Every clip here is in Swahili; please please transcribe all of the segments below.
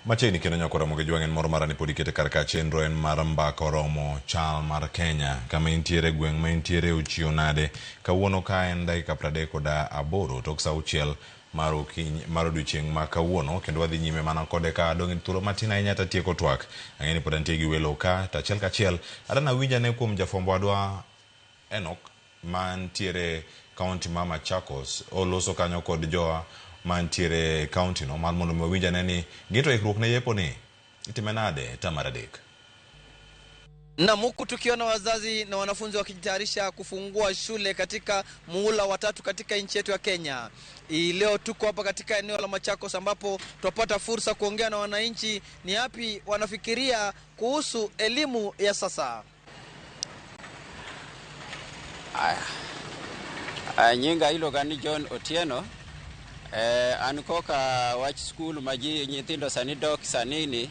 Machiegni kendo nyakora Ramogi Jwang' en moro mara ni pod ikete kar ka chenro en mar mbaka oromo chal mar Kenya kama intiere gweng' ma intiere ochiew nade kawuono ka en dakika 38 tok sa 6 mar okinyi mar odiochieng' ma kawuono kendo wadhi nyime mana kode ka adong' e thuolo matin ahinya tatieko twak. Ang'e ni pod antie gi welo ka to achiel kachiel adana winj ane kuom jafwambo wadwa Enoch mantiere kaunti ma Machakos oloso kanyo kod jowa mantiere e kaunti no mar mondo mi wawinj ane ni gin to ikruok ne yepo ni itime nade tam mar adek. Nam, huku tukiona wazazi na wanafunzi wakijitayarisha kufungua shule katika muhula wa tatu katika nchi yetu ya Kenya. Hii leo tuko hapa katika eneo la Machakos ambapo twapata fursa kuongea na wananchi ni yapi wanafikiria kuhusu elimu ya sasa. Aya, nyinga iluonga ni John Otieno. An koka wach skul ma ji nyithindo sani dok sani ni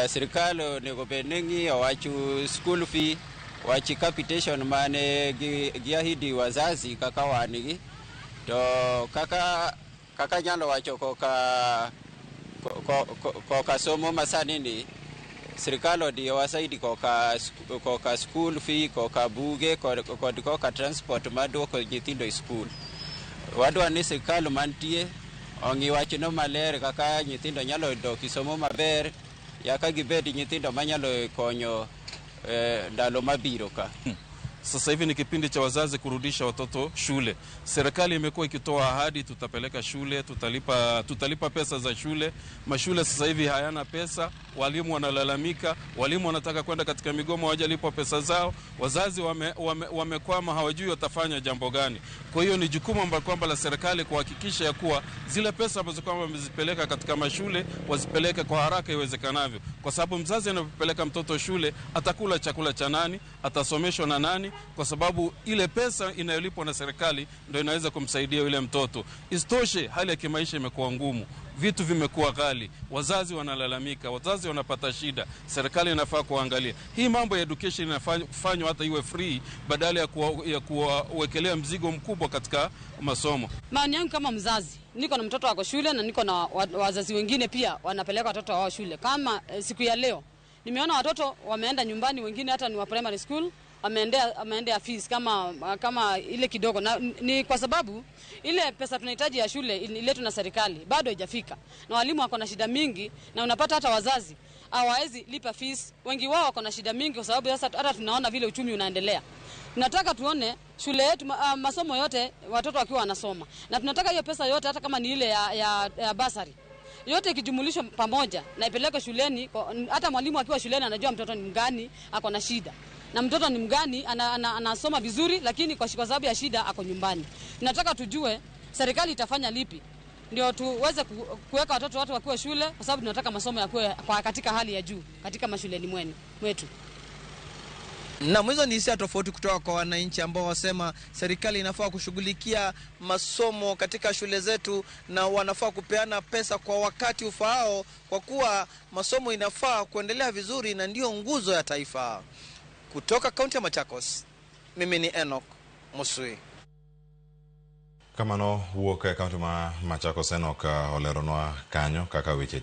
sirikal onego bed ni ng'iyo wach school fee, wach capitation mane gi ahidi wazazi kaka wan gi to kaka nyalo wacho koka somo masani ni sirikal odiyowa saidi koka school fee, koka buge kod koka transport maduoko nyithindo e skul. Wadwa ni sirikal mantie ong'i wachno maler kaka nyithindo nyalo dok e somo maber yaka gibed nyithindo manyalo konyo ndalo mabiro ka. Sasa hivi ni kipindi cha wazazi kurudisha watoto shule. Serikali imekuwa ikitoa ahadi, tutapeleka shule, tutalipa pesa za shule. Mashule sasa hivi hayana pesa, walimu wanalalamika, walimu wanataka kwenda katika migomo, hawajalipwa pesa zao, wazazi wamekwama, hawajui watafanya jambo gani. Kwa hiyo ni jukumu ambalo kwamba la serikali kuhakikisha ya kuwa zile pesa ambazo kwamba wamezipeleka katika mashule wazipeleke kwa haraka iwezekanavyo, kwa sababu mzazi anapopeleka mtoto shule atakula chakula cha nani, atasomeshwa na nani, kwa sababu ile pesa inayolipwa na serikali ndio inaweza kumsaidia yule mtoto. Isitoshe, hali ya kimaisha imekuwa ngumu, vitu vimekuwa ghali, wazazi wanalalamika, wazazi wanapata shida. Serikali inafaa kuangalia hii mambo ya education inafanywa hata iwe free badala ya kuwawekelea mzigo mkubwa katika masomo. Maoni yangu kama mzazi, niko na mtoto wako shule na niko na wazazi wengine pia wanapeleka watoto wao shule. Kama siku ya leo nimeona watoto wameenda nyumbani, wengine hata ni wa primary school wameendea fees kama ile kidogo, na ni kwa sababu ile pesa tunahitaji ya shule iletwe na serikali bado haijafika, na walimu wako na shida mingi, na unapata hata wazazi hawawezi lipa fees, wengi wao wako na shida mingi kwa sababu sasa hata tunaona vile uchumi unaendelea. Tunataka tuone shule yetu masomo yote watoto wakiwa wanasoma, na tunataka hiyo pesa yote hata kama ni ile ya basari yote ikijumulishwa pamoja na ipelekwe shuleni. Hata mwalimu akiwa shuleni anajua mtoto ni mgani ako na shida na mtoto ni mgani anasoma vizuri, lakini kwa sababu ya shida ako nyumbani. Tunataka tujue serikali itafanya lipi ndio tuweze kuweka watoto watu wakiwa shule, kwa sababu tunataka masomo yakuwe katika hali ya juu katika mashuleni mwetu. Na hizo ni hisia tofauti kutoka kwa wananchi ambao wasema serikali inafaa kushughulikia masomo katika shule zetu na wanafaa kupeana pesa kwa wakati ufaao, kwa kuwa masomo inafaa kuendelea vizuri na ndio nguzo ya taifa. Kutoka kaunti ya Machakos, mimi ni Enoch Musui. Kamano wuok e kaunti ma Machakos, Enoch oleronwa kanyo kaka weche.